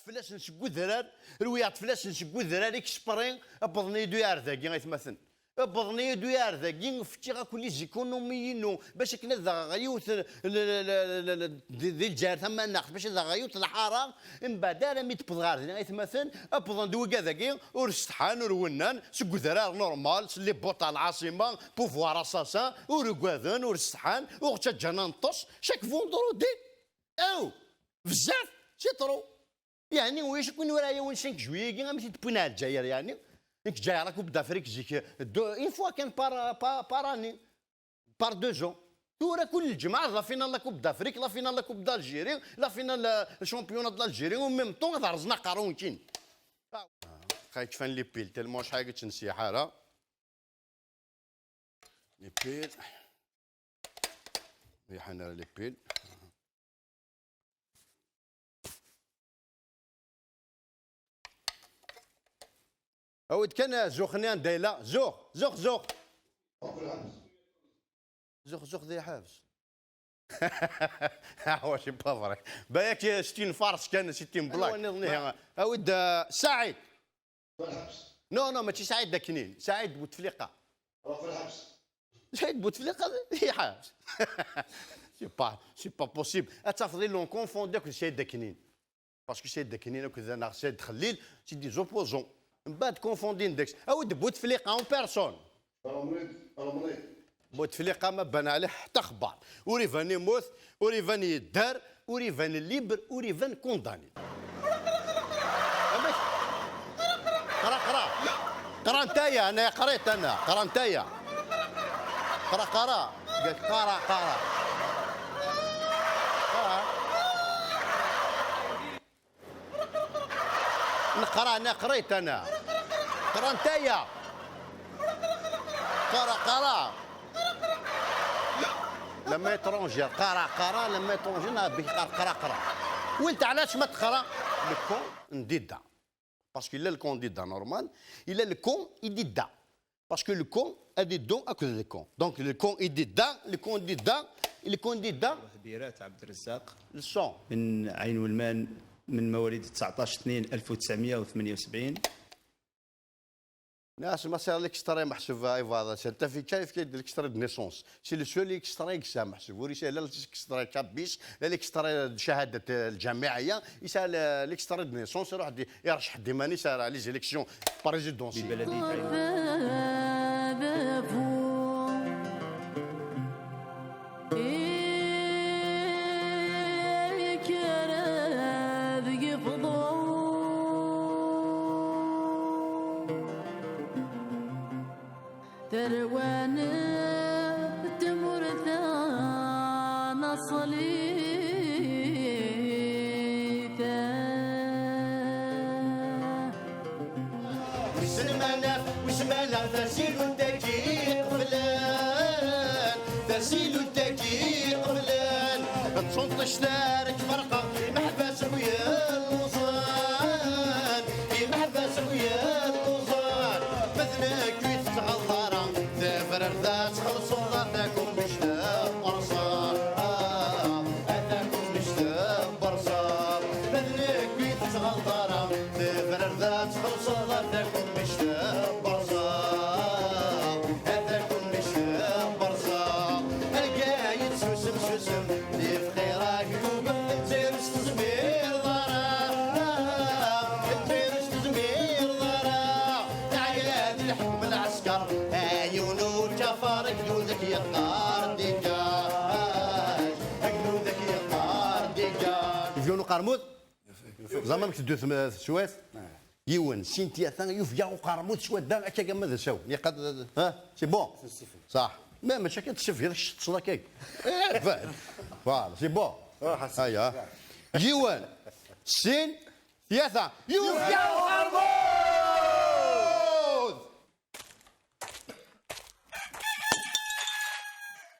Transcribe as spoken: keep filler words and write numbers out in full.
Fell-asen seg udrar, rwiɣ-d fell-asen seg udrar exprès, wwḍen-iyi-d uyaɛer dagi, aytmaten. Wwḍen-iyi-d uyaɛer dagi, fkiɣ akk les économies-inu bac akken ad aɣeɣ yiwet n, n, n, n, n, di, di Lezzayer tamaneɣt, bac ad aɣeɣ yiwet n lḥara, mbeɛd ara mi d-wwḍeɣ ɣer din, aytmaten, wwḍen-d wigad-agi, ur setḥan, ur wennan, seg udrar normal, s les bottes à l'asima, pouvoir assassin, ur ugaden, ur setḥan, ur ttaǧǧan ad neṭṭes, chaque vendredi, aw, bezzaf, c'est trop. Yeɛni, ulac akk win ur ara yawen cinq juillet-agi, am t-id-wwin ar Lezzayer, yeɛni. Nekk ǧǧayeɣ la Coupe d'Afrique zik, ddu-, une fois kan par, par, par année, par deux ans. Tura kul lǧemɛa, la finale la Coupe d'Afrique, la finale la Coupe d'Algérie, la finale, euh, championnat de l'Algérie, en même temps, ad rẓen aqerru-nkin. Xa kfan les piles, tellement acḥal i tt-nsiḥ ara. Les piles. Riḥan ara les piles. Awi-d kan zux-nni anda yella. Zux, zux, zux. Zux, zux di lḥebs. Ah, c'est pas vrai. Balak c'est une farce kan, c'est une blague. Awi-d, euh, Saɛid. Non, non, mačči Saɛid Daknin. Saɛid Bouteflika. Saɛid Bouteflika, iḥebs. C'est pas, c'est pas possible. Ad tafeḍ ils l'ont confondu akked Saɛid Daknin. Parce que Saɛid Daknin akked neɣ Saɛid Xellil, c'est des opposants. Mbeɛd confondin deg-s. Awi-d Bouteflika en personne. Bouteflika ma ban ɛlih ḥetta axebbar. Ur iban immut, ur iban yedder, ur iban libre, ur iban condamné. Amek? Qra, qra. Qra ntaya, ana qrayt ana. Qra ntaya. Qra, qra. Qra, qra. Qra. Neqra, neqrit ana. Qra ntaya. Qra, qra. Lama étranger, qra, qra, lama étranger, na bik qra, qra, qra. Win teɛlač ma teqra, le con n dida. Parce qu'il a le con dida normal, il a le con i dida. Parce que le con a des dons à côté de con. Donc le con i dida, le con dida, le con dida. Hbirat Abd Rezzaq. Le son. من عين ولمان، من مواليد تسعطاش اثنين ألف وتسعمية وثمانية وسبعين. Nas ma sɛiɣ l'extrait meḥsub, ay bɛaḍ, c'est le tafikka yefka-d l'extrait de naissance. C'est le seul extrait i yesɛa meḥsub. Ur yesɛi la l'extrait kabis, la l'extrait de cahada, euh, الجامعية. Yesɛa le-, l'extrait de naissance, iruḥ-d, iṛecceḥ-d iman-is ar les élections présidentielles. Tarwa n tmurt tanaṣlit. Wissen manaf, wissen manaf, tasilunt-agi qeblen, tasilunt-agi qeblen. Ṭṭunṭict ara k-ferqeɣ, imeḥbas akk yelluẓen. Imeḥbas akk yelluẓen, ma d nekk ur tettɣaḍ ara, tabrart ad txellṣeḍ a takummist n Berṣa. A takummist n Berṣa, ma d nekk ur tettɣaḍ ara, tabrart ad txellṣeḍ a takummist n Berṣa. A takummist n Berṣa, argay-d susem, susem, di fqir akyub, Lezzayer ur s-tezmireḍ ara. Lezzayer ur s-tezmireḍ ara. Teɛya di leḥkem n lɛesker. A yiwen ukafar, agdud ak yeqqar dégage. Agdud ak yeqqar dégage. Yefka uqermud? Ẓer amek teddu tm-, teswiɛt? Yiwen, sin, tlata, yufeg-aɣ uqermud s wadda, akka gamma d asawen. Yeqqad, ha? C'est bon? Ṣaḥ. Ma mačči akka tessefhiḍ, kečč teṭṭseḍ akka. Eh, ben. Voilà, c'est bon. Aya. Yiwen, sin, tlata. Yufeg-aɣ uqermud!